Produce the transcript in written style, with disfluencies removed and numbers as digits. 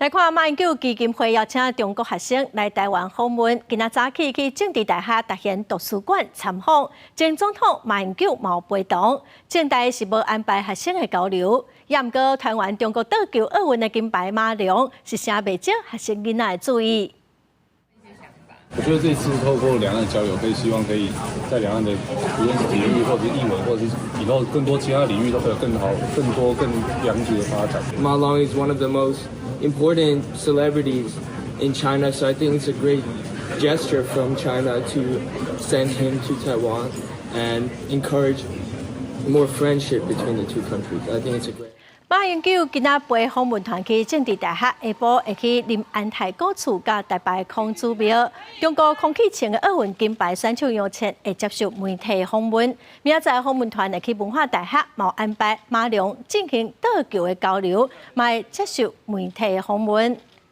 來看馬英九基金會邀請中國學生來台灣訪問，今仔早起去政治大學達賢圖書館參訪，前總統馬英九嘛有陪同。政大是無安排學生的交流，也毋過台灣中國桌球奧運的金牌馬龍是誠袂少學生囡仔的注意。我覺得這次透過兩岸交流，可以希望可以在兩岸的無論是體育或者是藝文，或者是以後更多其他領域都會有更好、更多、更良好的發展。 Ma Long is one of the most important celebrities in China, so I think it's a great gesture from China to send him to Taiwan and encourage more friendship between the two countries. I think it's a great. 馬英九今仔陪訪問團去政治大學，下晡會去林安泰古厝佮台北孔子廟。中國空氣槍的奧運金牌選手楊倩會接受媒體訪問。明仔載訪問團會去文化大學，嘛有安排馬龍進行桌球的交流，嘛會接受媒體訪問。